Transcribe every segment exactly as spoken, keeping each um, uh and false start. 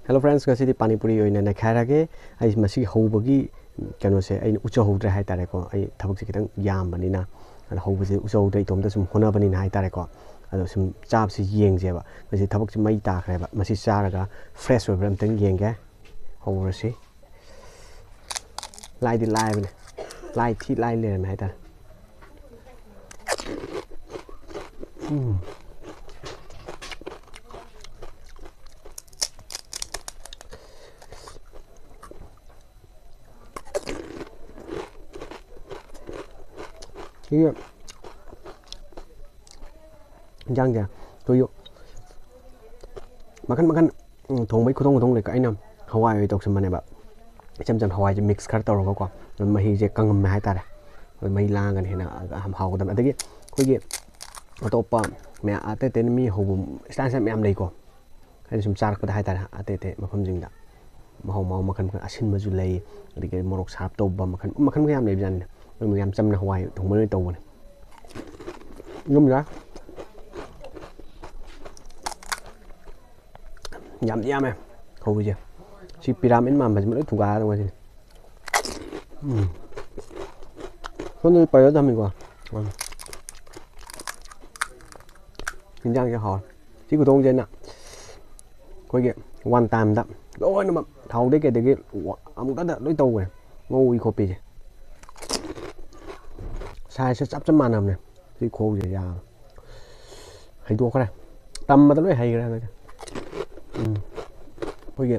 Hello friends, ꯉꯁꯤꯗꯤ ꯄꯥꯅꯤꯄꯨꯔꯤ ꯑꯣꯏꯅ ꯅꯩꯈꯥꯏꯔꯒꯦ꯫ ꯑꯩ ꯃꯁꯤ ꯍꯧꯕꯒꯤ ꯀꯩꯅꯣꯁꯦ ꯑꯩꯅ ꯎꯠꯆꯍꯧꯗ꯭ꯔꯦ ꯍꯥꯏꯇꯥꯔꯦꯀꯣ꯫ ꯑꯩ ꯊꯕꯛꯁꯦ ꯈꯤꯇꯪ ꯌꯥꯝꯕꯅꯤꯅ, ꯑꯗ ꯍꯧꯕꯁꯦ ꯎꯠꯆꯍꯧꯗ꯭ꯔꯦ, ꯏꯇꯣꯝꯇ ꯁꯨꯝ ꯍꯣꯠꯅꯕꯅꯤꯅ ꯍꯥꯏꯇꯥꯔꯦꯀꯣ꯫ ꯑꯗꯣ ꯁꯨꯝ ꯆꯥꯕꯁꯤ ꯌꯦꯡꯁꯦꯕ꯫ ꯉꯁꯤ ꯊꯕꯛꯁꯤ ꯃꯩ ꯇꯥꯈ꯭ꯔꯦꯕ꯫ ꯃꯁꯤ ꯆꯥꯔꯒ fresh ꯑꯣꯏꯕ꯭ꯔꯥ ꯑꯝꯇꯪ ꯌꯦꯡꯒꯦ꯫ ꯍꯧꯔꯁꯤ꯫ ꯂꯥꯏꯗꯤ ꯂꯥꯏꯕꯅꯦ꯫ ꯂꯥꯏ ꯊꯤ ꯂꯥꯏ ꯂꯩꯔꯝꯃꯦ ꯍꯥꯏꯇꯥꯔꯦ꯫ ꯎꯝ꯫ ꯁꯤꯒꯤ ꯏꯟꯖꯥꯡꯁꯦ ꯑꯩꯈꯣꯏꯒꯤ ꯃꯈꯟ ꯃꯈꯟ, ꯎꯝ, ꯊꯣꯡꯕꯒꯤ ꯈꯨꯊꯣꯡ ꯈꯨꯊꯣꯡ ꯂꯩꯀꯣ꯫ ꯑꯩꯅ ꯍꯋꯥꯏ ꯑꯣꯏꯅ ꯇꯧꯁꯟꯕꯅꯦꯕ꯫ ꯏꯆꯝ ꯆꯝ ꯍꯋꯥꯏꯁꯦ mix ꯈꯔ ꯇꯧꯔꯒꯀꯣ꯫ ꯑꯗꯨꯝ ꯃꯍꯤꯁꯦ ꯀꯪꯉꯝꯃꯦ ꯍꯥꯏꯇꯥꯔꯦ꯫ ꯑꯗꯨ ꯃꯍꯤ ꯂꯥꯡꯉꯒꯅ ꯍꯦꯟꯅ ꯍꯥꯎꯒꯗꯕꯅꯤ꯫ ꯑꯗꯒꯤ ꯑꯩꯈꯣꯏꯒꯤ ꯑꯇꯣꯞꯄ ꯃꯌꯥꯝ, ꯑꯇꯩ ꯑꯇꯩꯅ ꯃꯤ ꯍꯧꯕ style style ꯃꯌꯥꯝ ꯂꯩꯀꯣ꯫ ꯑꯩꯅ ꯁꯨꯝ ꯆꯥꯔꯛꯄꯗ ꯍꯥꯏꯇꯥꯔꯦ, ꯑꯇꯩ ꯑꯇꯩ ꯃꯐꯝꯁꯤꯡꯗ ꯃꯍꯥꯎ ꯃꯍꯥꯎ ꯃꯈꯜ ꯃꯈꯜ, ꯑꯁꯤꯟꯕꯁꯨ ꯂꯩ, ꯑꯗꯒꯤ ꯃꯣꯔꯣꯛ ꯁꯥꯔꯞ ꯇꯧꯕ ꯃꯈꯜ ꯃꯈꯜ ꯃꯌꯥꯝ ꯂꯩꯕꯖꯥꯠꯅꯤꯅꯦ꯫ ꯑꯗꯨ ꯌꯥꯝ ꯆꯝꯅ ꯍꯋꯥꯏ ꯊꯣꯡꯕ ꯑꯣꯏꯅ ꯇꯧꯕꯅꯦ꯫ ꯑꯗꯨꯝ ꯌꯥꯏ꯫ ꯌꯥꯝꯗꯤ ꯌꯥꯝꯃꯦ ꯍꯧꯕꯁꯦ꯫ ꯁꯤ pyramid ꯃꯥꯟꯕꯁꯤꯃ ꯂꯣꯏ ꯊꯨꯒꯥꯏꯔꯗꯧ ꯉꯁꯤꯗꯤ꯫ ꯎꯝ꯫ ꯁꯣꯝꯗꯗꯤ ꯄꯩꯔ ꯊꯝꯃꯤꯀꯣ꯫ ꯎꯝ꯫ ꯌꯦꯟꯖꯥꯡꯁꯦ ꯍꯥꯎꯔꯦ꯫ ꯁꯤ ꯈꯨꯊꯣꯡꯁꯦ ꯑꯩꯅ ꯑꯩꯈꯣꯏꯒꯤ one timeꯗ ꯂꯣꯏꯅꯃꯛ ꯊꯥꯎꯗꯩ ꯀꯩꯗꯒꯤ ꯑꯃꯨꯛꯇꯗ ꯂꯣꯏ ꯇꯧꯈ꯭ꯔꯦ꯫ ꯉꯧꯕꯤ ꯈꯣꯠꯄꯤꯁꯦ꯫ Sizeꯁꯦ ꯆꯞ ꯆꯞ ꯃꯥꯟꯅꯕꯅꯦ꯫ ꯁꯤ ꯈꯨꯍꯧꯁꯦ ꯌꯥꯝ ꯍꯩꯗꯣꯛꯈ꯭ꯔꯦ꯫ ꯇꯝꯕꯗ ꯂꯣꯏ ꯍꯩꯈ꯭ꯔꯦ ꯍꯟꯗꯛꯇꯤ꯫ ꯎꯝ꯫ ꯑꯩꯈꯣꯏꯒꯤ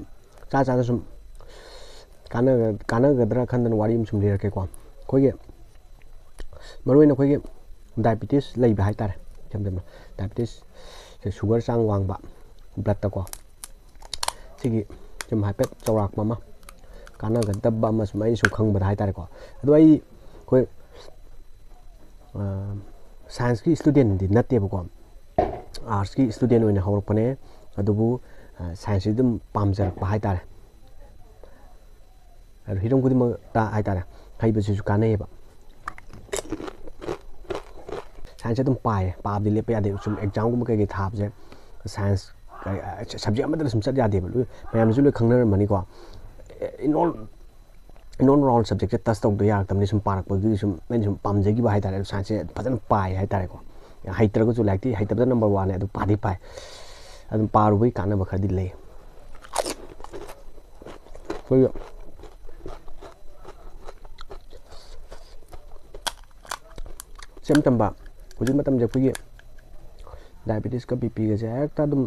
ꯆꯥ ꯆꯥꯗ ꯁꯨꯝ ꯀꯥꯟꯅꯒ-, ꯀꯥꯟꯅꯒꯗ꯭ꯔꯥ ꯈꯟꯗꯅ ꯋꯥꯔꯤ ꯑꯃ ꯁꯨꯝ ꯂꯤꯔꯛꯀꯦꯀꯣ꯫ ꯑꯩꯈꯣꯏꯒꯤ ꯃꯔꯨꯑꯣꯏꯅ ꯑꯩꯈꯣꯏꯒꯤ diabetes ꯂꯩꯕ ꯍꯥꯏꯇꯥꯔꯦ꯫ ꯏꯁꯝ ꯁꯝꯅ diabetes ꯁꯦ sugar ꯆꯥꯡ ꯋꯥꯡꯕ bloodꯇꯀꯣ꯫ ꯁꯤꯒꯤ ꯁꯨꯝ ꯍꯥꯏꯐꯦꯠ ꯆꯥꯎꯔꯥꯛꯄ ꯑꯃ ꯀꯥꯟꯅꯒꯗꯕ ꯑꯃ ꯁꯨꯝ ꯑꯩꯅ ꯁꯨꯝ ꯈꯪꯕꯗ ꯍꯥꯏꯇꯥꯔꯦꯀꯣ꯫ ꯑꯗꯣ ꯑꯩ ꯑꯩꯈꯣꯏ, ꯑ, scienceꯀꯤ studentꯗꯤ ꯅꯠꯇꯦꯕꯀꯣ꯫ Artsꯀꯤ student ꯑꯣꯏꯅ ꯍꯧꯔꯛꯄꯅꯦ꯫ ꯑꯗꯨꯕꯨ, ꯑ, scienceꯁꯤ ꯑꯗꯨꯝ ꯄꯥꯝꯖꯔꯛꯄ ꯍꯥꯏꯇꯥꯔꯦ꯫ ꯑꯗꯣ ꯍꯤꯔꯝ ꯈꯨꯗꯤꯡꯃꯛꯇ ꯍꯥꯏꯇꯥꯔꯦ, ꯍꯩꯕꯁꯤꯁꯨ ꯀꯥꯟꯅꯩꯌꯦꯕ꯫ Science ꯑꯗꯨꯝ ꯄꯥꯏꯌꯦ, ꯄꯥꯕꯗꯤ ꯂꯦꯞꯄ ꯌꯥꯗꯦ꯫ ꯁꯨꯝ examꯒꯨꯝꯕ ꯀꯩꯀꯩ ꯊꯥꯕꯁꯦ science ꯁꯕꯖꯦꯛ ꯑꯃꯗꯗ ꯁꯨꯝ ꯆꯠ ꯌꯥꯗꯦꯕ꯫ ꯂꯣꯏ ꯃꯌꯥꯝꯁꯨ ꯂꯣꯏ ꯈꯪꯅꯔꯝꯃꯅꯤꯀꯣ꯫ In all in all round ꯁꯕꯖꯦꯛꯁꯦ ꯇꯁ ꯇꯧꯗ ꯌꯥꯔꯛꯇꯕꯅꯤ꯫ ꯁꯨꯝ ꯄꯥꯔꯛꯄꯒꯤ ꯁꯨꯝ ꯑꯩꯅ ꯁꯨꯝ ꯄꯥꯝꯖꯈꯤꯕ ꯍꯥꯏꯇꯥꯔꯦ꯫ ꯁꯥꯏꯟꯁꯁꯦ ꯐꯖꯅ ꯄꯥꯏ ꯍꯥꯏꯇꯥꯔꯦꯀꯣ꯫ ꯍꯩꯇ꯭ꯔꯒꯁꯨ ꯂꯥꯏꯔꯤꯛꯇꯤ ꯍꯩꯇꯕꯗ ꯅꯝꯕꯔ ꯋꯥꯟꯅꯦ, ꯑꯗꯨ ꯄꯥꯗꯤ ꯄꯥꯏ꯫ ꯑꯗꯨꯝ ꯄꯥꯔꯨꯕꯒꯤ ꯀꯥꯟꯅꯕ ꯈꯔꯗꯤ ꯂꯩ꯫ ꯑꯩꯈꯣꯏꯒꯤ ꯁꯦꯝ ꯇꯝꯕ ꯍꯧꯖꯤꯛ ꯃꯇꯝꯁꯦ ꯑꯩꯈꯣꯏꯒꯤ ꯗꯥꯏꯕꯦꯇꯤꯁꯀ ꯕꯤ ꯄꯤꯒꯁꯦ ꯍꯦꯛꯇ ꯑꯗꯨꯝ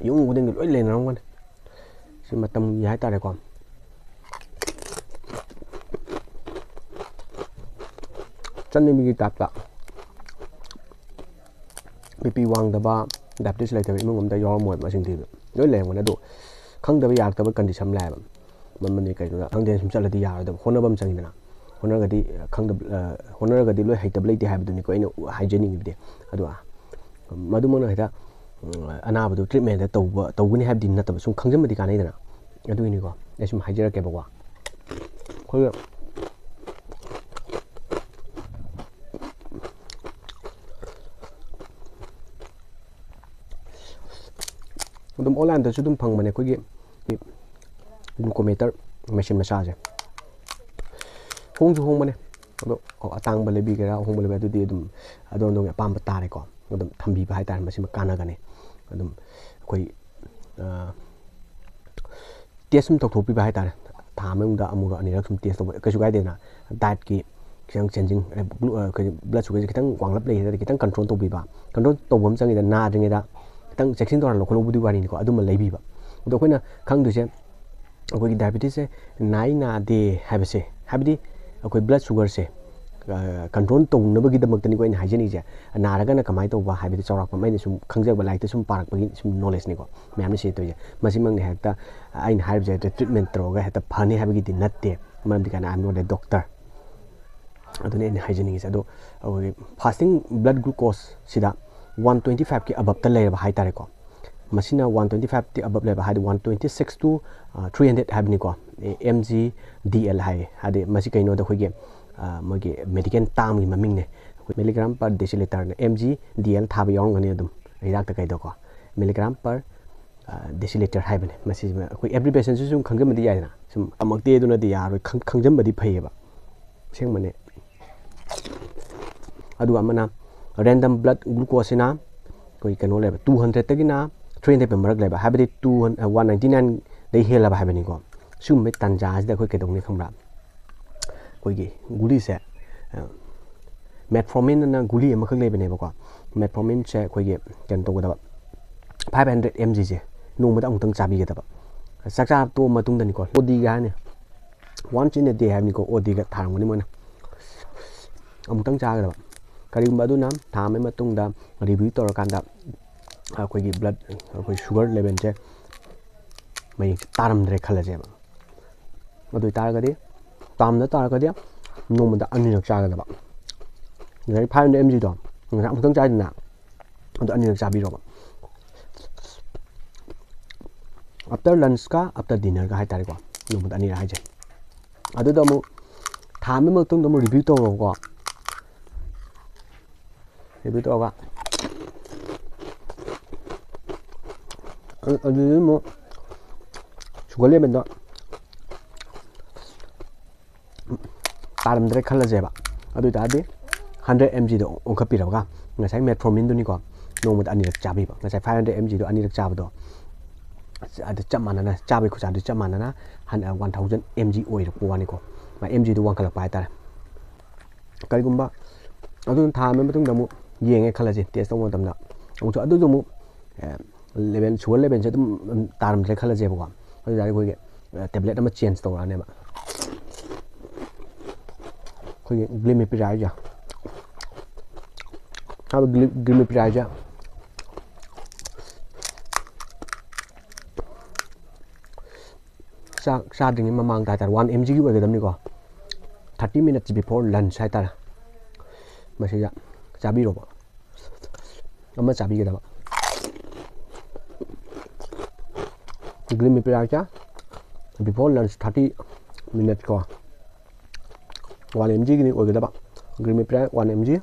ꯌꯨꯝ ꯈꯨꯗꯤꯡꯒꯤ ꯂꯣꯏ ꯂꯩꯅꯔꯝꯒꯅꯤ꯫ ꯁꯤ ꯃꯇꯝꯒꯤ ꯍꯥꯏꯇꯥꯔꯦꯀꯣ꯫ ꯆꯠꯅꯕꯤꯒꯤ ꯇꯥꯏꯞꯇ ꯕꯤ ꯄꯤ ꯋꯥꯡꯗꯕ, ꯗꯥꯏꯕꯦꯇꯤꯁ ꯂꯩꯇꯕ ꯏꯃꯨꯡ ꯑꯝꯇ ꯌꯥꯎꯔꯝꯃꯣꯏꯕ ꯃꯁꯤꯡ ꯊꯤꯕꯗ꯫ ꯂꯣꯏ ꯂꯩꯔꯝꯒꯅꯤ꯫ ꯑꯗꯣ ꯈꯪꯗꯕ ꯌꯥꯔꯛꯇꯕ ꯀꯟꯗꯤꯁꯟ ꯑꯃ ꯂꯥꯛꯑꯦꯕ꯫ ꯃꯔꯝꯗꯤ ꯀꯩꯅꯣꯗ ꯈꯪꯗꯦ, ꯁꯨꯝ ꯆꯠꯂꯗꯤ ꯌꯥꯔꯣꯏꯗꯕ꯫ ꯍꯣꯠꯅꯕ ꯑꯃ ꯆꯪꯉꯤꯗꯅ꯫ ꯍꯣꯠꯅꯔꯒꯗꯤ, ꯑ, ꯈꯪꯗꯕ, ꯑ, ꯍꯣꯠꯅꯔꯒꯗꯤ ꯂꯣꯏ ꯍꯩꯇꯕ ꯂꯩꯇꯦ ꯍꯥꯏꯕꯗꯨꯅꯤꯀꯣ ꯑꯩꯅ ꯎ-, ꯍꯥꯏꯖꯅꯤꯡꯉꯤꯕꯗꯤ꯫ ꯑꯗꯣ, ꯑ, ꯃꯗꯨꯃꯛꯅ ꯍꯦꯛꯇ, ꯎꯝ, ꯑꯅꯥꯕꯗꯨ ꯇ꯭ꯔꯤꯠꯃꯦꯟꯗ ꯇꯧꯕ, ꯇꯧꯒꯅꯤ ꯍꯥꯏꯕꯗꯤ ꯅꯠꯇꯕ, ꯁꯨꯝ ꯈꯪꯖꯟꯕꯗꯤ ꯀꯥꯟꯅꯩꯗꯅ꯫ ꯑꯗꯨꯒꯤꯅꯤꯀꯣ꯫ ꯑꯩ ꯁꯨꯝ ꯍꯥꯏꯖꯔꯛꯀꯦꯕꯀꯣ꯫ ꯑꯩꯈꯣꯏꯒꯤ ꯑꯗꯨꯝ ꯑꯣꯟꯂꯥꯏꯟꯗꯁꯨ ꯑꯗꯨꯝ ꯐꯪꯕꯅꯦ ꯑꯩꯈꯣꯏꯒꯤ glucometer machine ꯃꯆꯥꯁꯦ꯫ ꯍꯣꯡꯁꯨ ꯍꯣꯡꯕꯅꯦ꯫ ꯑꯗꯣ ꯑꯇꯥꯡꯕ ꯂꯩꯕꯤꯒꯦꯔꯥ, ꯑꯍꯣꯡꯕ ꯂꯩꯕꯤꯒꯦꯔꯥ, ꯑꯗꯨꯗꯤ ꯑꯗꯨꯝ ꯑꯗꯣꯝ ꯑꯗꯣꯝꯒꯤ ꯑꯄꯥꯝꯕ ꯇꯥꯔꯦꯀꯣ꯫ ꯑꯗꯨꯝ ꯊꯝꯕꯤꯕ ꯍꯥꯏꯇꯥꯔꯦ, ꯃꯁꯤꯃ ꯀꯥꯟꯅꯒꯅꯤ꯫ ꯑꯗꯨꯝ ꯑꯩꯈꯣꯏ, ꯑ, ꯇꯦꯁ ꯁꯨꯝ ꯇꯧꯊꯣꯛꯄꯤꯕ ꯍꯥꯏꯇꯥꯔꯦ꯫ ꯊꯥ ꯑꯃꯒꯤ ꯃꯅꯨꯡꯗ ꯑꯃꯨꯔꯛ ꯑꯅꯤꯔꯛ ꯁꯨꯝ ꯇꯦꯁ ꯇꯧꯕ ꯀꯩꯁꯨ ꯀꯥꯏꯗꯦꯅ꯫ ꯗꯥꯏꯠꯀꯤ ꯈꯤꯇꯪ ꯆꯦꯟꯖꯤꯡ, ꯑ, ꯒ꯭ꯂꯨ-, ꯑ, ꯑꯩꯈꯣꯏꯒꯤ ꯕ꯭ꯂꯗ ꯁꯨꯒꯔꯁꯦ ꯈꯤꯇꯪ ꯋꯥꯡꯂꯞ ꯂꯩ ꯍꯥꯏꯔꯗꯤ ꯈꯤꯇꯪ ꯀꯟꯇ꯭ꯔꯣꯜ ꯇꯧꯕꯤꯕ꯫ ꯀꯟꯇ꯭ꯔꯣꯜ ꯇꯧꯕ ꯑꯃ ꯆꯪꯉꯤꯗ, ꯅꯥꯗ꯭ꯔꯤꯉꯩꯗ ꯈꯤꯇꯪ ꯆꯦꯛꯁꯤꯟ ꯊꯧꯔꯥꯡ ꯂꯧꯈꯠꯍꯧꯕꯗꯨꯒꯤ ꯋꯥꯔꯤꯅꯤꯀꯣ꯫ ꯑꯗꯨꯝꯕ ꯂꯩꯕꯤꯕ꯫ ꯑꯗꯣ ꯑꯩꯈꯣꯏꯅ ꯈꯪꯗꯣꯏꯁꯦ ꯑꯩꯈꯣꯏꯒꯤ ꯗꯥꯏꯕꯦꯇꯤꯁꯁꯦ ꯅꯥꯏ ꯅꯥꯗꯦ ꯍꯥꯏꯕꯁꯦ, ꯍꯥꯏꯕꯗꯤ ꯑꯩꯈꯣꯏ ꯕ꯭ꯂꯗ ꯁꯨꯒꯔꯁꯦ, ꯑ, ꯀꯟꯇ꯭ꯔꯣꯜ ꯇꯧꯅꯕꯒꯤꯗꯃꯛꯇꯅꯤꯀꯣ ꯑꯩꯅ ꯍꯥꯏꯖꯅꯤꯡꯉꯤꯁꯦ꯫ ꯅꯥꯔꯒꯅ ꯀꯃꯥꯏꯅ ꯇꯧꯕ ꯍꯥꯏꯕꯗꯤ ꯆꯥꯎꯔꯥꯛꯄ ꯑꯃ ꯑꯩꯅ ꯁꯨꯝ ꯈꯪꯖꯕ, ꯂꯥꯏꯔꯤꯛꯇ ꯁꯨꯝ ꯄꯥꯔꯛꯄꯒꯤ ꯁꯨꯝ ꯅꯣꯂꯦꯖꯅꯤꯀꯣ ꯃꯌꯥꯝꯅ ꯁꯤꯌꯔ ꯇꯧꯔꯤꯁꯦ꯫ ꯃꯁꯤꯃꯛꯅ ꯍꯦꯛꯇ ꯑꯩꯅ ꯍꯥꯏꯔꯤꯕꯁꯦ ꯍꯦꯛꯇ ꯇ꯭ꯔꯤꯠꯃꯦꯟ ꯇꯧꯔꯒ ꯍꯦꯛꯇ ꯐꯅꯤ ꯍꯥꯏꯕꯒꯤꯗꯤ ꯅꯠꯇꯦ, ꯃꯔꯝꯗꯤ ꯀꯩꯅꯣ, I am not a doctor꯫ ꯑꯗꯨꯅ ꯑꯩꯅ ꯍꯥꯏꯖꯅꯤꯡꯉꯤꯁꯦ꯫ ꯑꯗꯣ ꯑꯩꯈꯣꯏꯒꯤ ꯐꯥꯁꯇꯤꯡ ꯕ꯭ꯂꯗ ꯒ꯭ꯂꯨꯀꯣꯁꯁꯤꯗ ꯋꯥꯟ ꯇ꯭ꯋꯦꯟꯇꯤ ꯐꯥꯏꯚꯀꯤ ꯑꯕꯞꯇ ꯂꯩꯔꯕ ꯍꯥꯏꯇꯥꯔꯦꯀꯣ꯫ ꯃꯁꯤꯅ ꯋꯥꯟ ꯇ꯭ꯋꯦꯟꯇꯤ ꯐꯥꯏꯚꯇꯤ ꯑꯕꯞ ꯂꯩꯕ ꯍꯥꯏꯗꯤ ꯋꯥꯟ ꯇ꯭ꯋꯦꯟꯇꯤ ꯁꯤꯛꯁ ꯇꯨ, ꯑ, ꯊ꯭ꯔꯤ ꯍꯟꯗ꯭ꯔꯦꯠ ꯍꯥꯏꯕꯅꯤꯀꯣ꯫ ꯑꯦ, ꯑꯦꯝ ꯖꯤ ꯗꯤ ꯑꯦꯜ ꯍꯥꯏꯌꯦ꯫ ꯍꯥꯏꯗꯤ ꯃꯁꯤ ꯀꯩꯅꯣꯗ ꯑꯩꯈꯣꯏꯒꯤ, ꯑ, ꯃꯣꯏꯒꯤ ꯃꯦꯗꯤꯀꯦꯜ ꯇꯥꯝꯒꯤ ꯃꯃꯤꯡꯅꯦ꯫ ꯑꯩꯈꯣꯏ ꯃꯤꯂꯤꯒ꯭ꯔꯥꯝ ꯄꯔ ꯗꯦꯁꯤꯂꯤꯇꯔꯅ ꯑꯦꯝ ꯖꯤ ꯗꯤ ꯑꯦꯜ ꯊꯥꯕ ꯌꯥꯎꯔꯝꯒꯅꯤ ꯑꯗꯨꯝ ꯍꯤꯗꯥꯛꯇ ꯀꯩꯗꯀꯣ꯫ milligram per deciliter ꯍꯥꯏꯕꯅꯦ꯫ ꯃꯁꯤꯁꯤꯃ ꯑꯩꯈꯣꯏ abbreviationꯁꯨ ꯁꯨꯝ ꯈꯪꯖꯟꯕꯗꯤ ꯌꯥꯏꯗꯅ, ꯁꯨꯝ ꯇꯝꯃꯛꯇꯦ ꯑꯗꯨꯅꯗꯤ ꯌꯥꯔꯣꯏ, ꯈꯪ- ꯈꯪꯖꯟꯕꯗꯤ ꯐꯩꯌꯦꯕ꯫ ꯑꯁꯦꯡꯕꯅꯦ꯫ ꯑꯗꯨꯒ ꯑꯃꯅ random blood glucoseꯁꯤꯅ ꯑꯩꯈꯣꯏ ꯀꯩꯅꯣ ꯂꯩꯕ, two hundredꯇꯒꯤꯅ three hundred ꯃꯔꯛ ꯂꯩꯕ, ꯍꯥꯏꯕꯗꯤ two hundred, one ninety nineꯗꯩ ꯍꯦꯜꯂꯕ ꯍꯥꯏꯕꯅꯤꯀꯣ꯫ ꯁꯤꯒꯨꯝꯕ ꯇꯥꯟꯖꯥꯁꯤꯗ ꯑꯩꯈꯣꯏ ꯀꯩꯗꯧꯅꯤ ꯈꯪꯕ꯭ꯔꯥ? ꯑꯩꯈꯣꯏꯒꯤ ꯒꯨꯂꯤꯁꯦ, metformin ꯑꯅ ꯒꯨꯂꯤ ꯑꯃꯈꯛ ꯂꯩꯕꯅꯦꯕꯀꯣ꯫ Metforminꯁꯦ ꯑꯩꯈꯣꯏꯒꯤ ꯀꯩꯅꯣ ꯇꯧꯒꯗꯕ, five hundred mgꯁꯦ ꯅꯣꯡꯃꯗ ꯑꯃꯨꯛꯇꯪ ꯆꯥꯕꯤꯒꯗꯕ꯫ ꯆꯥꯛ ꯆꯥ ꯇꯣꯛꯑ ꯃꯇꯨꯡꯗꯅꯤꯀꯣ, ODꯒ ꯍꯥꯏꯅꯤ, once in a day ꯍꯥꯏꯕꯅꯤꯀꯣ, ODꯒ ꯊꯥꯔꯝꯒꯅꯤ ꯃꯣꯏꯅ꯫ ꯑꯃꯨꯛꯇꯪ ꯆꯥꯒꯗꯕ꯫ ꯀꯔꯤꯒꯨꯝꯕ ꯑꯗꯨꯅ ꯊꯥ ꯑꯃꯒꯤ ꯃꯇꯨꯡꯗ review ꯇꯧꯔꯀꯥꯟꯗ ꯑꯩꯈꯣꯏꯒꯤ blood, ꯑꯩꯈꯣꯏ sugar levelꯁꯦ ꯃꯌꯦꯛꯁꯦ ꯇꯥꯔꯝꯗ꯭ꯔꯦ ꯈꯜꯂꯁꯦꯕ꯫ ꯑꯗꯨ ꯑꯣꯏꯇꯥꯔꯒꯗꯤ, ꯇꯥꯔꯝꯗ ꯇꯥꯔꯒꯗꯤ ꯅꯣꯡꯃꯗ ꯑꯅꯤꯔꯛ ꯆꯥꯒꯗꯕ꯫ ꯉꯁꯥꯏ five hundred mgꯗꯣ ꯉꯁꯥꯏ ꯑꯃꯨꯛꯇꯪ ꯆꯥꯏꯗꯅ, ꯑꯗꯨ ꯑꯅꯤꯔꯛ ꯆꯥꯕꯤꯔꯣꯕ꯫ After lunchꯀ after dinnerꯒ ꯍꯥꯏꯇꯥꯔꯦꯀꯣ, ꯅꯣꯡꯃꯗ ꯑꯅꯤꯔꯛ ꯍꯥꯏꯁꯦ꯫ ꯑꯗꯨꯗ ꯑꯃꯨꯛ ꯊꯥ ꯑꯃꯒꯤ ꯃꯇꯨꯡꯗ ꯑꯃꯨꯛ review ꯇꯧꯔꯣꯕꯀꯣ꯫ Review ꯇꯧꯔꯒ ꯑꯗꯨꯗꯤ ꯑꯃꯨꯛ sugar levelꯗꯣ ꯇꯥꯔꯝꯗ꯭ꯔꯦ ꯈꯜꯂꯁꯦꯕ꯫ ꯑꯗꯨ ꯑꯣꯏꯇꯥꯔꯗꯤ hundred mgꯗꯣ ꯑꯣꯟꯈꯠꯄꯤꯔꯒ ꯉꯁꯥꯏ metforminꯗꯨꯅꯤꯀꯣ, ꯅꯣꯡꯃꯗ ꯑꯅꯤꯔꯛ ꯆꯥꯕꯤꯕ꯫ ꯉꯁꯥꯏ five hundred mgꯗꯣ ꯑꯅꯤꯔꯛ ꯆꯥꯕꯗꯣ, ꯑꯗꯨ ꯆꯞ ꯃꯥꯟꯅꯅ, ꯆꯥꯕꯒꯤ ꯈꯨꯠꯆꯥꯗꯨ ꯆꯞ ꯃꯥꯟꯅꯅ one thousand mg ꯑꯣꯏꯔꯛꯄ ꯋꯥꯅꯤꯀꯣ꯫ ꯃꯥ mgꯗꯣ ꯋꯥꯡꯈꯠꯂꯛꯄ ꯍꯥꯏꯇꯥꯔꯦ꯫ ꯀꯔꯤꯒꯨꯝꯕ ꯑꯗꯨꯅ ꯊꯥ ꯑꯃꯒꯤ ꯃꯇꯨꯡꯗ ꯑꯃꯨꯛ ꯌꯦꯡꯉꯦ ꯈꯜꯂꯁꯦ, test ꯇꯧꯕ ꯃꯇꯝꯗ ꯑꯃꯨꯛꯁꯨ ꯑꯗꯨꯁꯨ ꯑꯃꯨꯛ level, sugar levelꯁꯦ ꯑꯗꯨꯝ ꯇꯥꯔꯝꯗ꯭ꯔꯦ ꯈꯜꯂꯁꯦꯕꯀꯣ꯫ ꯑꯗꯨ ꯑꯣꯏꯇꯥꯔꯗꯤ ꯑꯩꯈꯣꯏꯒꯤ tablet ꯑꯃ change ꯇꯧꯔꯛꯑꯅꯦꯕ꯫ ꯑꯩꯈꯣꯏꯒꯤ glimepiride ꯍꯥꯏꯕ, glimepirideꯁꯦ ꯆꯥꯛ ꯆꯥꯗ꯭ꯔꯤꯉꯩ ꯃꯃꯥꯡꯗ ꯍꯥꯏꯇꯥꯔꯦ, one mgꯒꯤ ꯑꯣꯏꯒꯗꯕꯅꯤꯀꯣ꯫ Thirty minutes before lunch ꯍꯥꯏꯇꯥꯔꯦ, ꯃꯁꯤꯗ ꯆꯥꯕꯤꯔꯣꯕ꯫ ꯑꯃ ꯆꯥꯕꯤꯒꯗꯕ꯫ Glimepirideꯁꯦ before lunch thirty minutes ꯀꯣ, one mgꯒꯤꯅꯤ ꯑꯣꯏꯒꯗꯕ꯫ Glimepiride one mg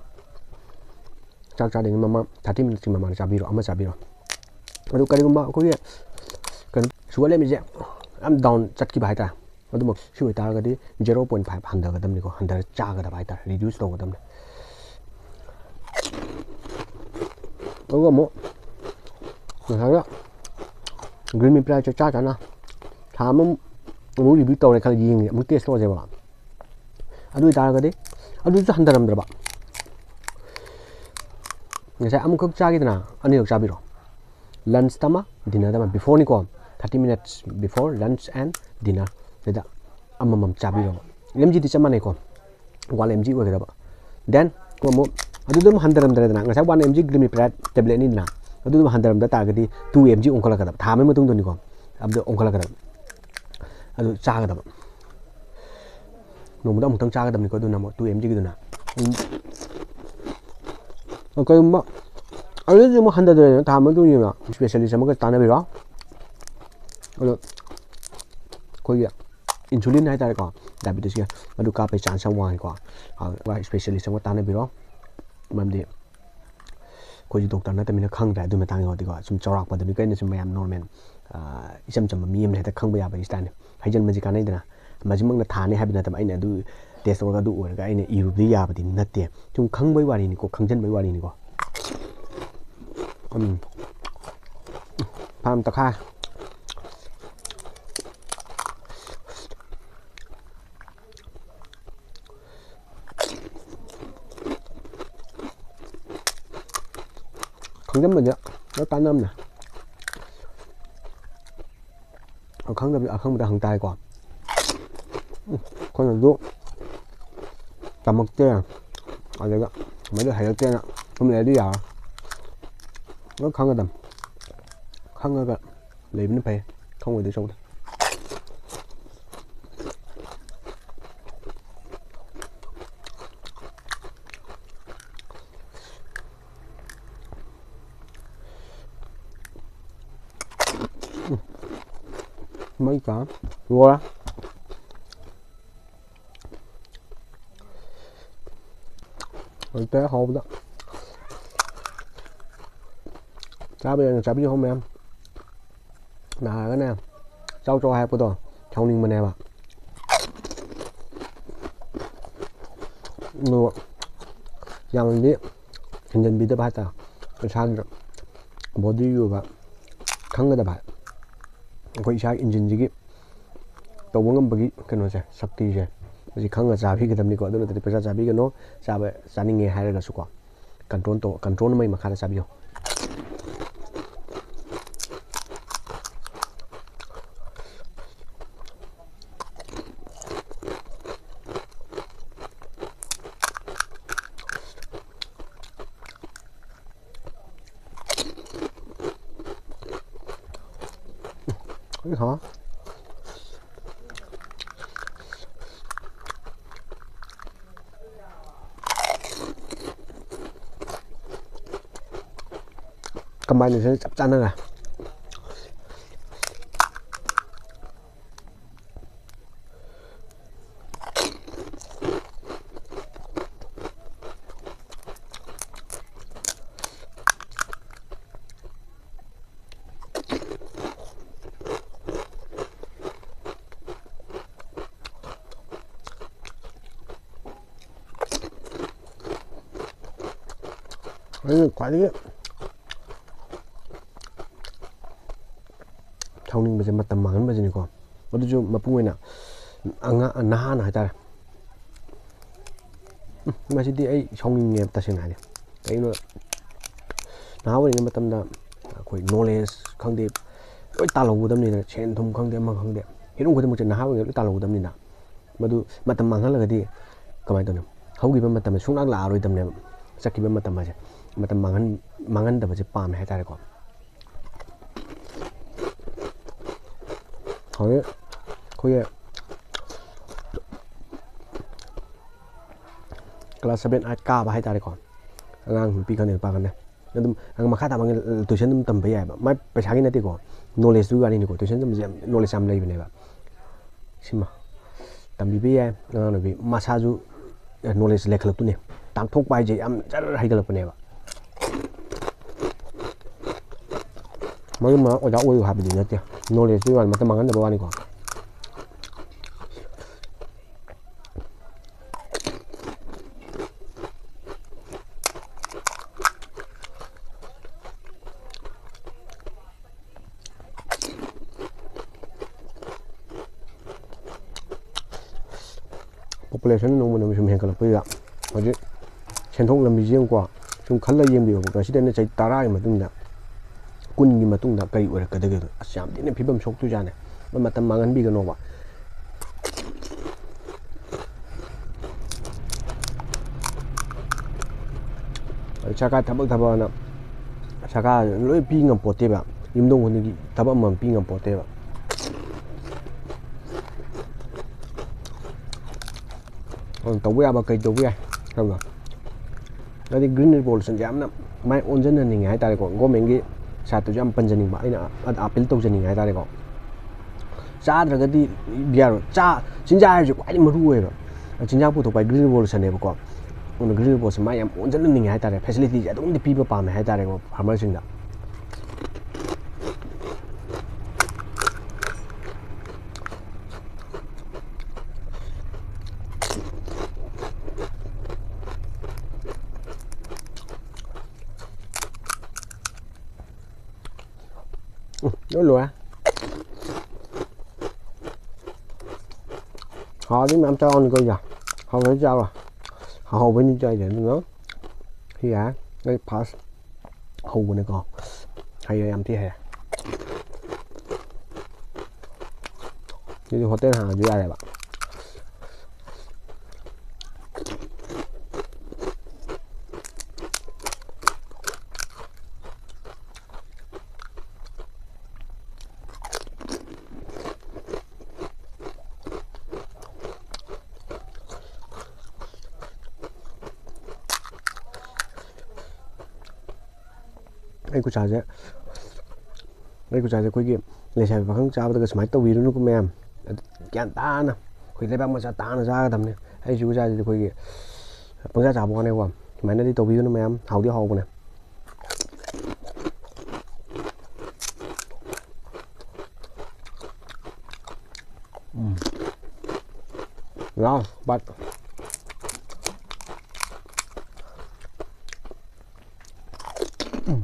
ꯆꯥꯛ ꯆꯥꯗ꯭ꯔꯤꯉꯩ ꯃꯃꯥꯡ thirty minutesꯀꯤ ꯃꯃꯥꯡꯗ ꯆꯥꯕꯤꯔꯣ, ꯑꯃ ꯆꯥꯕꯤꯔꯣ꯫ ꯑꯗꯨ ꯀꯔꯤꯒꯨꯝꯕ ꯑꯩꯈꯣꯏꯒꯤ ꯀꯩꯅꯣ ꯁꯨꯒꯔ ꯂꯦꯚꯦꯜꯁꯦ ꯌꯥꯝ ꯗꯥꯎꯟ ꯆꯠꯈꯤꯕ ꯍꯥꯏꯇꯥꯔꯦ, ꯑꯗꯨꯃꯛ ꯁꯤ ꯑꯣꯏꯇꯥꯔꯒꯗꯤ ꯖꯦꯔꯣ ꯄꯣꯏꯟ ꯐꯥꯏꯚ ꯍꯟꯊꯒꯗꯕꯅꯤꯀꯣ, ꯍꯟꯊꯔ ꯆꯥꯒꯗꯕ ꯍꯥꯏꯇꯥꯔꯦ, ꯔꯤꯗ꯭ꯌꯨꯁ ꯇꯧꯒꯗꯕꯅꯤ꯫ ꯑꯗꯨꯒ ꯑꯃꯨꯛ ꯉꯁꯥꯏꯒ ꯒ꯭ꯔꯤꯟ ꯃꯤꯄ꯭ꯔꯥꯏꯁꯦ ꯆꯥ ꯆꯥꯅ ꯊꯥ ꯑꯃꯃꯨꯛ ꯑꯃꯨꯛ ꯔꯤꯚ꯭ꯌꯨ ꯇꯧꯔꯦ ꯈꯜꯂ, ꯌꯦꯡꯉꯦ, ꯑꯃꯨꯛ ꯇꯦꯁ ꯇꯧꯔꯁꯦꯕ꯫ ꯑꯗꯨ ꯑꯣꯏꯇꯥꯔꯒꯗꯤ ꯑꯗꯨꯁꯨ ꯍꯟꯊꯔꯝꯗ꯭ꯔꯕ, ꯉꯁꯥꯏ ꯑꯃꯨꯛꯈꯛ ꯆꯥꯈꯤꯗꯅ ꯑꯅꯤꯔꯛ ꯆꯥꯕꯤꯔꯣ꯫ ꯂꯟꯁꯇ ꯑꯃ, ꯗꯤꯅꯔꯗ ꯑꯃ, ꯕꯤꯐꯣꯔꯅꯤꯀꯣ, thirty minutes before lunch and dinner, ꯁꯤꯗ ꯑꯃꯃꯝ ꯆꯥꯕꯤꯔꯣ꯫ ꯑꯦꯝ ꯖꯤꯗꯤ ꯆꯞ ꯃꯥꯟꯅꯩꯀꯣ, ꯋꯥꯟ ꯑꯦꯝ ꯖꯤ ꯑꯣꯏꯒꯗꯕ꯫ ꯗꯦꯟ ꯑꯃꯨꯛ ꯑꯗꯨꯗ ꯑꯃꯨꯛ ꯍꯟꯊꯔꯝꯗ꯭ꯔꯦꯗꯅ, ꯉꯁꯥꯏ ꯋꯥꯟ ꯑꯦꯝ ꯖꯤ ꯒ꯭ꯂꯤꯃꯤꯄ꯭ꯔꯥꯏꯠ ꯇꯦꯕ꯭ꯂꯦꯠꯅꯤꯗꯅ, ꯑꯗꯨꯗ ꯑꯃꯨꯛ ꯍꯟꯊꯔꯝꯗ ꯇꯥꯔꯒꯗꯤ ꯇꯨ ꯑꯦꯝ ꯖꯤ ꯑꯣꯟꯈꯠꯂꯛꯀꯗꯕ, ꯊꯥ ꯑꯃꯒꯤ ꯃꯇꯨꯡꯗꯅꯤꯀꯣ, ꯑꯗꯨꯗ ꯑꯣꯟꯈꯠꯂꯛꯀꯗꯕ꯫ ꯑꯗꯨ ꯆꯥꯒꯗꯕ, ꯅꯣꯡꯃꯗ ꯑꯃꯨꯛꯇꯪ ꯆꯥꯒꯗꯕꯅꯤꯀꯣ, ꯑꯗꯨꯅ ꯑꯃꯨꯛ ꯇꯨ ꯑꯦꯝ ꯖꯤꯒꯤꯗꯨꯅ꯫ ꯎꯝ꯫ ꯀꯩꯒꯨꯝꯕ ꯑꯗꯨꯗꯤ ꯑꯃꯨꯛ ꯍꯟꯊꯗ꯭ꯔꯦꯗꯅ, ꯊꯥ ꯑꯃꯒꯤ ꯃꯇꯨꯡ ꯌꯦꯡꯉ ꯏꯁꯄꯦꯁꯤꯌꯦꯂꯤꯁ ꯑꯃꯒ ꯇꯥꯟꯅꯕꯤꯔꯣ꯫ ꯑꯗꯣ ꯑꯩꯈꯣꯏꯒꯤ ꯏꯟꯁꯨꯂꯤꯟ ꯍꯥꯏꯇꯥꯔꯦꯀꯣ, ꯗꯥꯏꯕꯦꯇꯤꯁꯀꯤ, ꯑꯗꯨ ꯀꯥꯞꯄꯩ ꯆꯥꯟꯁ ꯌꯥꯝ ꯋꯥꯡꯉꯤꯀꯣ꯫ ꯑꯗꯨꯒ ꯏꯁꯄꯦꯁꯤꯌꯦꯂꯤꯁ ꯑꯃꯒ ꯇꯥꯟꯅꯕꯤꯔꯣ, ꯃꯔꯝꯗꯤ ꯑꯩꯈꯣꯏꯁꯨ ꯗꯣꯛꯇꯔ ꯅꯠꯇꯕꯅꯤꯅ ꯈꯪꯗ꯭ꯔꯦ ꯑꯗꯨ ꯃꯇꯥꯡ ꯌꯧꯔꯗꯤꯀꯣ꯫ ꯁꯨꯝ ꯆꯥꯎꯔꯥꯛꯄꯗꯨꯅꯤ ꯀꯩꯅꯣ, ꯁꯨꯝ ꯃꯌꯥꯝ ꯅꯣꯔꯃꯦꯜ, ꯏꯆꯝ ꯆꯝꯕ ꯃꯤ ꯑꯃꯅ ꯍꯦꯛꯇ ꯈꯪꯕ ꯌꯥꯕꯒꯤ ꯏꯁꯇꯥꯏꯜꯅꯤ꯫ ꯍꯩꯖꯤꯟꯕꯁꯤ ꯀꯥꯟꯅꯩꯗꯅ, ꯃꯁꯤꯃꯛꯅ ꯊꯥꯅꯤ ꯍꯥꯏꯕ ꯅꯠꯇꯕ, ꯑꯩꯅ ꯑꯗꯨ ꯇꯦꯁ ꯇꯧꯔꯒ ꯑꯗꯨ ꯑꯣꯏꯔꯒ ꯑꯩꯅ ꯏꯔꯨꯕꯗꯤ ꯌꯥꯕꯗꯤ ꯅꯠꯇꯦ꯫ ꯁꯨꯝ ꯈꯪꯕꯩ ꯋꯥꯔꯤꯅꯤꯀꯣ, ꯈꯪꯖꯟꯕꯩ ꯋꯥꯔꯤꯅꯤꯀꯣ꯫ ꯎꯝ꯫ ꯐꯥꯝ ꯇꯛꯈꯥꯏ꯫ ꯈꯪꯖꯟꯕꯁꯦ ꯂꯣꯏ ꯀꯥꯟꯅꯕꯅꯦ꯫ ꯑꯈꯪꯗꯕ ꯑꯈꯪꯕꯗ ꯍꯪ ꯇꯥꯔꯦꯀꯣ꯫ ꯎꯝ, ꯑꯩꯈꯣꯏꯅꯁꯨ ꯇꯝꯃꯛꯇꯦ, ꯑꯗꯨꯒ ꯃꯗꯨ ꯍꯩꯔꯛꯇꯦꯅ ꯁꯨꯝ ꯂꯩꯔꯗꯤ ꯌꯥꯔꯣꯏ꯫ ꯂꯣꯏ ꯈꯪꯒꯗꯕꯅꯤ꯫ ꯈꯪꯉꯒ ꯂꯩꯕꯅ ꯐꯩ, ꯈꯪꯉꯣꯏꯗꯣꯏ ꯁꯔꯨꯛꯇꯤ꯫ ꯃꯩ ꯇꯥ ꯂꯣꯏꯔꯦ꯫ ꯍꯧꯖꯤꯛꯇ ꯍꯧꯕꯗ ꯆꯥꯕ ꯌꯥꯏꯅ ꯆꯥꯕꯤꯌꯨ ꯃꯌꯥꯝ꯫ ꯅꯥꯔꯒꯅꯦ, ꯆꯥꯎ ꯆꯥꯎ ꯍꯥꯏꯔꯛꯄꯗꯣ ꯁꯥꯎꯅꯤꯡꯕꯅꯦꯕ꯫ ꯑꯗꯨꯒ ꯌꯥꯝꯅꯗꯤ ꯍꯦꯟꯖꯟꯕꯤꯗꯕ ꯍꯥꯏꯇꯥꯔꯦ꯫ ꯏꯁꯥꯒꯤ ꯕꯣꯗꯤꯒꯤ ꯑꯣꯏꯕ ꯈꯪꯒꯗꯕ ꯍꯥꯏ꯫ ꯑꯩꯈꯣꯏ ꯏꯁꯥꯒꯤ ꯏꯟꯖꯤꯟꯁꯤꯒꯤ ꯇꯧꯕ ꯉꯝꯕꯒꯤ ꯀꯩꯅꯣꯁꯦ, ꯁꯛꯇꯤꯁꯦ, ꯑꯁꯤ ꯈꯪꯉ ꯆꯥꯕꯤꯒꯗꯕꯅꯤꯀꯣ꯫ ꯑꯗꯨ ꯅꯠꯇ꯭ꯔꯗꯤ ꯄꯩꯁꯥ ꯆꯥꯕꯤꯒꯅꯣ, ꯆꯥꯕ ꯆꯥꯅꯤꯡꯉꯦ ꯍꯥꯏꯔꯒꯁꯨꯀꯣ꯫ ꯀꯟꯇ꯭ꯔꯣꯜ ꯇꯧ, ꯀꯟꯇ꯭ꯔꯣꯜ ꯑꯃꯒꯤ ꯃꯈꯥꯗ ꯆꯥꯕꯤꯌꯨ꯫ ꯎꯝ, ꯍꯥꯎ꯫ Combination ꯆꯞ ꯆꯥꯟꯅꯔꯦ꯫ ꯑꯩꯅ ꯈ꯭ꯋꯥꯏꯗꯒꯤ ꯁꯥꯎꯅꯤꯡꯕꯁꯦ ꯃꯇꯝ ꯃꯥꯡꯍꯟꯕꯁꯤꯅꯤꯀꯣ꯫ ꯑꯗꯨꯁꯨ ꯃꯄꯨꯡ ꯑꯣꯏꯅ ꯑꯉꯥꯡ, ꯅꯍꯥꯅ ꯍꯥꯏꯇꯥꯔꯦ꯫ ꯎꯝ, ꯃꯁꯤꯗꯤ ꯑꯩ ꯁꯥꯎꯅꯤꯡꯉꯦꯕ ꯇꯁꯦꯡꯅ ꯍꯥꯏꯗꯤ꯫ ꯀꯩꯒꯤꯅꯣ, ꯅꯍꯥ ꯑꯣꯏꯔꯤꯉꯩ ꯃꯇꯝꯗ ꯑꯩꯈꯣꯏ knowledge ꯈꯪꯗꯦ, ꯂꯣꯏ ꯇꯥꯜꯍꯧꯒꯗꯕꯅꯤꯅ, ꯁꯦꯟ ꯊꯨꯝ ꯈꯪꯗꯦ, ꯑꯃ ꯈꯪꯗꯦ, ꯍꯤꯔꯝ ꯈꯨꯗꯤꯡꯃꯛꯁꯦ ꯅꯍꯥ ꯑꯣꯏꯔꯤꯉꯩ ꯂꯣꯏ ꯇꯥꯜꯍꯧꯒꯗꯕꯅꯤꯅ꯫ ꯃꯗꯨ ꯃꯇꯝ ꯃꯥꯡꯍꯜꯂꯒꯗꯤ ꯀꯃꯥꯏꯅ ꯇꯧꯅꯤ? ꯍꯧꯈꯤꯕ ꯃꯇꯝ ꯁꯨꯡꯂꯥꯛ ꯂꯥꯛꯑꯔꯣꯏꯗꯕꯅꯦꯕ꯫ ꯆꯠꯈꯤꯕ ꯃꯇꯝ ꯍꯥꯏꯁꯦ, ꯃꯇꯝ ꯃꯥꯡꯍꯟ-, ꯃꯥꯡꯍꯟꯗꯕꯁꯦ ꯄꯥꯝꯃꯦ ꯍꯥꯏꯇꯥꯔꯦꯀꯣ꯫ ꯍꯧꯖꯤꯛ ꯑꯩꯈꯣꯏꯒꯤ class seven eight ꯀꯥꯕ ꯍꯥꯏꯇꯥꯔꯦꯀꯣ, ꯑꯉꯥꯡ ꯅꯨꯄꯤ ꯈꯪꯗꯦ ꯅꯨꯄꯥ ꯈꯪꯗꯦ, ꯑꯗꯨꯝ ꯃꯈꯥ ꯇꯥꯕ tuition ꯑꯗꯨꯝ ꯇꯝꯕ ꯌꯥꯏꯑꯕ꯫ ꯃꯥꯏ ꯄꯩꯁꯥꯒꯤ ꯅꯠꯇꯦꯀꯣ, knowledgeꯇꯨꯒꯤ ꯋꯥꯔꯤꯅꯤꯀꯣ꯫ Tuition ꯇꯝꯕꯁꯦ ꯌꯥꯝ knowledge ꯌꯥꯝ ꯂꯩꯕꯅꯦꯕ꯫ ꯁꯤꯃ ꯇꯝꯕꯤꯕ ꯌꯥꯏ꯫ ꯑꯉꯥꯡ ꯅꯨꯄꯤ ꯃꯁꯥꯁꯨ knowledge ꯂꯩꯈꯠꯂꯛꯇꯣꯏꯅꯦ꯫ ꯇꯥꯛꯊꯣꯛꯄ ꯍꯥꯏꯁꯦ ꯌꯥꯝ ꯖꯔ ꯍꯩꯒꯠꯂꯛꯄꯅꯦꯕ꯫ ꯃꯌꯨꯝ ꯑꯃ ꯑꯣꯖꯥ ꯑꯣꯏꯌꯨ ꯍꯥꯏꯕꯗꯤ ꯅꯠꯇꯦ, ꯅꯣꯂꯦꯖꯇꯨꯒꯤ ꯋꯥꯅꯤ, ꯃꯇꯝ ꯃꯥꯡꯍꯟꯗꯕ ꯋꯥꯅꯤꯀꯣ꯫ ꯄꯣꯄꯨꯂꯦꯁꯟ ꯅꯣꯡꯃ ꯅꯣꯡꯃ ꯁꯨꯝ ꯍꯦꯟꯒꯠꯂꯛꯄꯁꯤꯗ ꯍꯧꯖꯤꯛ ꯁꯦꯟꯊꯣꯛ ꯂꯝꯕꯤꯁꯤ ꯌꯦꯡꯉꯨꯀꯣ, ꯁꯨꯝ ꯈꯜꯂ ꯌꯦꯡꯕꯤꯌꯣꯕ, ꯉꯁꯤꯗꯩꯅ ꯆꯍꯤ ꯇꯔꯥꯒꯤ ꯃꯇꯨꯡꯗ, ꯀꯨꯟꯒꯤ ꯃꯇꯨꯡꯗ ꯀꯔꯤ ꯑꯣꯏꯔꯛꯀꯗꯒꯦꯗꯣ꯫ ꯑꯁ, ꯌꯥꯝ ꯊꯤꯅ ꯐꯤꯕꯝ ꯁꯣꯛꯇꯣꯏꯖꯥꯠꯅꯦ꯫ ꯃꯇꯝ ꯃꯥꯡꯍꯟꯕꯤꯒꯅꯣꯕ꯫ ꯁꯔꯀꯥꯔ ꯊꯕꯛ ꯊꯕꯛ ꯑꯅ ꯁꯔꯀꯥꯔ ꯂꯣꯏ ꯄꯤ ꯉꯝꯄꯣꯠꯇꯦꯕ꯫ ꯌꯨꯝꯊꯣꯡ ꯈꯨꯗꯤꯡꯒꯤ ꯊꯕꯛ ꯑꯃꯃꯝ ꯄꯤ ꯉꯝꯄꯣꯠꯇꯦꯕ꯫ ꯑꯗꯨꯅ ꯇꯧꯕ ꯌꯥꯕ ꯀꯩ ꯇꯧꯕ ꯌꯥꯏ ꯈꯪꯕ꯭ꯔꯥ? ꯍꯥꯏꯗꯤ Green Revolutionꯁꯦ ꯌꯥꯝꯅ ꯃꯥꯏ ꯑꯣꯟꯁꯤꯟꯍꯟꯅꯤꯡꯉꯦ ꯍꯥꯏꯇꯥꯔꯦꯀꯣ꯫ Governmentꯀꯤ sideꯇꯁꯨ ꯌꯥꯝ ꯄꯟꯖꯅꯤꯡꯕ, ꯑꯩꯅ ꯑ-, appeal ꯇꯧꯖꯅꯤꯡꯉꯦ ꯍꯥꯏꯇꯥꯔꯦꯀꯣ꯫ ꯆꯥꯗ꯭ꯔꯒꯗꯤ ꯌꯥꯔꯣꯏ꯫ ꯆꯥ-, ꯆꯤꯟꯖꯥꯛ ꯍꯥꯏꯕꯁꯤ ꯈ꯭ꯋꯥꯏꯗꯒꯤ ꯃꯔꯨ ꯑꯣꯏꯌꯦꯕ꯫ ꯆꯤꯟꯖꯥꯛ ꯄꯨꯊꯣꯛꯄ ꯍꯥꯏ Green Revolutionꯅꯦꯕꯀꯣ꯫ ꯑꯗꯨꯅ Green Revolutionꯁꯦ ꯃꯥꯏ ꯌꯥꯝ ꯑꯣꯟꯁꯤꯟꯍꯟꯅꯤꯡꯉꯦ ꯍꯥꯏꯇꯥꯔꯦ꯫ Facilityꯁꯦ ꯑꯗꯨꯝꯗꯤ ꯄꯤꯕ ꯄꯥꯝꯃꯦ ꯍꯥꯏꯇꯥꯔꯦꯀꯣ farmerꯁꯤꯡꯗ꯫ ꯎꯝ, ꯂꯣꯏ ꯂꯣꯏꯔꯦ꯫ ꯍꯥꯎꯔꯗꯤ ꯃꯌꯥꯝ ꯆꯥꯎꯅꯤ ꯀꯩꯗ꯫ ꯍꯥꯎꯔꯗꯤ ꯆꯥꯔꯣ꯫ ꯍꯥꯎꯕꯩꯅꯤ ꯆꯥꯏꯁꯦ꯫ ꯑꯗꯨꯅ ꯁꯤ ꯌꯥꯔꯦ꯫ ꯑꯩ first ꯍꯧꯕꯅꯦꯀꯣ꯫ ꯍꯩꯔꯦ, ꯌꯥꯝ ꯊꯤ ꯍꯩꯔꯦ꯫ ꯁꯤꯗꯤ ꯍꯣꯇꯦꯜ ꯍꯥꯡꯉꯁꯨ ꯌꯥꯔꯦꯕ꯫ ꯑꯩ ꯈꯨꯠꯁꯥꯁꯦ, ꯑꯩ ꯈꯨꯠꯁꯥꯁꯦ ꯑꯩꯈꯣꯏꯒꯤ ꯂꯩꯁꯥꯕꯤ ꯄꯥꯈꯪ ꯆꯥꯕꯗꯒ ꯁꯨꯃꯥꯏꯅ ꯇꯧꯕꯤꯔꯨꯅꯨꯀꯣ ꯃꯌꯥꯝ꯫ ꯑꯗꯨ ꯒ꯭ꯌꯥꯟ ꯇꯥꯅ ꯑꯩꯈꯣꯏ ꯂꯩꯕꯥꯛ ꯃꯆꯥ ꯇꯥꯅ ꯆꯥꯒꯗꯕꯅꯤ꯫ ꯑꯩꯁꯤ ꯈꯨꯠꯁꯥꯁꯤꯗꯤ ꯑꯩꯈꯣꯏꯒꯤ ꯄꯪꯆꯥ ꯆꯥꯕ ꯋꯥꯅꯦꯀꯣ꯫ ꯁꯨꯃꯥꯏꯅꯗꯤ ꯇꯧꯕꯤꯒꯅꯨ ꯃꯌꯥꯝ, ꯍꯥꯎꯗꯤ ꯍꯥꯎꯕꯅꯦ꯫ ꯂꯥꯎ, ꯕꯠ꯫ ꯎꯝ꯫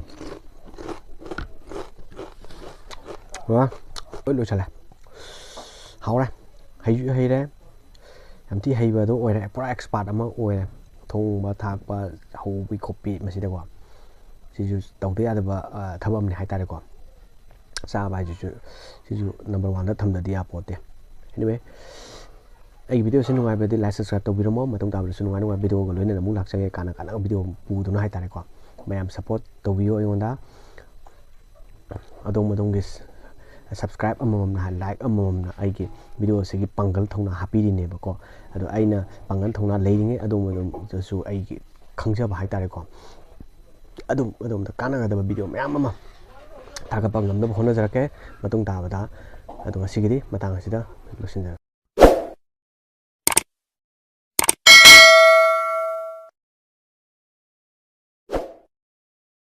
ꯋꯥ, ꯂꯣꯏ ꯂꯣꯏꯁꯜꯂꯦ꯫ ꯍꯥꯎꯔꯦ꯫ ꯍꯩꯁꯨ ꯍꯩꯔꯦ꯫ ꯌꯥꯝ ꯊꯤ ꯍꯩꯕꯗꯣ ꯑꯣꯏꯔꯦ꯫ ꯄꯨꯔꯥ expert ꯑꯃ ꯑꯣꯏꯔꯦ꯫ ꯊꯣꯡꯕ ꯊꯥꯛꯄ, ꯍꯧꯕꯤ ꯈꯣꯠꯄꯤ ꯃꯁꯤꯗꯀꯣ꯫ ꯁꯤꯁꯨ ꯇꯧꯗ ꯌꯥꯗꯕ, ꯑ, ꯊꯕꯛ ꯑꯃꯅꯤ ꯍꯥꯏꯇꯥꯔꯦꯀꯣ꯫ ꯆꯥꯕ ꯍꯥꯏꯁꯤꯁꯨ, ꯁꯤꯁꯨ number oneꯗ ꯊꯝꯗꯗꯤ ꯌꯥꯄꯣꯠꯇꯦ꯫ Anyway, ꯑꯩꯒꯤ videoꯁꯤ ꯅꯨꯡꯉꯥꯏꯕꯗꯤ like, subscribe ꯇꯧꯕꯤꯔꯝꯃꯣ꯫ ꯃꯇꯨꯡ ꯇꯥꯕꯗꯁꯨ ꯅꯨꯡꯉꯥꯏ ꯅꯨꯡꯉꯥꯏꯕ videoꯒ ꯂꯣꯏꯅꯅ ꯑꯃꯨꯛ ꯂꯥꯛꯆꯒꯦ, ꯀꯥꯟꯅ ꯀꯥꯟꯅꯕ video ꯄꯨꯗꯨꯅ ꯍꯥꯏꯇꯥꯔꯦꯀꯣ꯫ ꯃꯌꯥꯝ support ꯇꯧꯕꯤꯌꯨ ꯑꯩꯉꯣꯟꯗ꯫ ꯑꯗꯣꯝ ꯑꯗꯣꯝꯒꯤ ꯁ-, subscribe ꯑꯃꯃꯝꯅ, like ꯑꯃꯃꯝꯅ ꯑꯩꯒꯤ videoꯁꯤꯒꯤ ꯄꯥꯡꯒꯜ ꯊꯧꯅꯥ ꯍꯥꯞꯄꯤꯔꯤꯅꯦꯕꯀꯣ꯫ ꯑꯗꯣ ꯑꯩꯅ ꯄꯥꯡꯒꯜ ꯊꯧꯅꯥ ꯂꯩꯔꯤꯉꯩ ꯑꯗꯣꯝ ꯑꯗꯣꯝꯗꯁꯨ ꯑꯩꯒꯤ ꯈꯪꯖꯕ ꯍꯥꯏꯇꯥꯔꯦꯀꯣ꯫ ꯑꯗꯨꯝ ꯑꯗꯣꯝꯗ ꯀꯥꯟꯅꯒꯗꯕ video ꯃꯌꯥꯝ ꯑꯃ ꯊꯥꯒꯠꯄ ꯉꯝꯅꯕ ꯍꯣꯠꯅꯖꯔꯛꯀꯦ ꯃꯇꯨꯡ ꯇꯥꯕꯗ꯫ ꯑꯗꯣ ꯉꯁꯤꯒꯤꯗꯤ ꯃꯇꯥꯡ ꯑꯁꯤꯗ ꯂꯣꯏꯁꯤꯟꯖꯔꯒꯦ꯫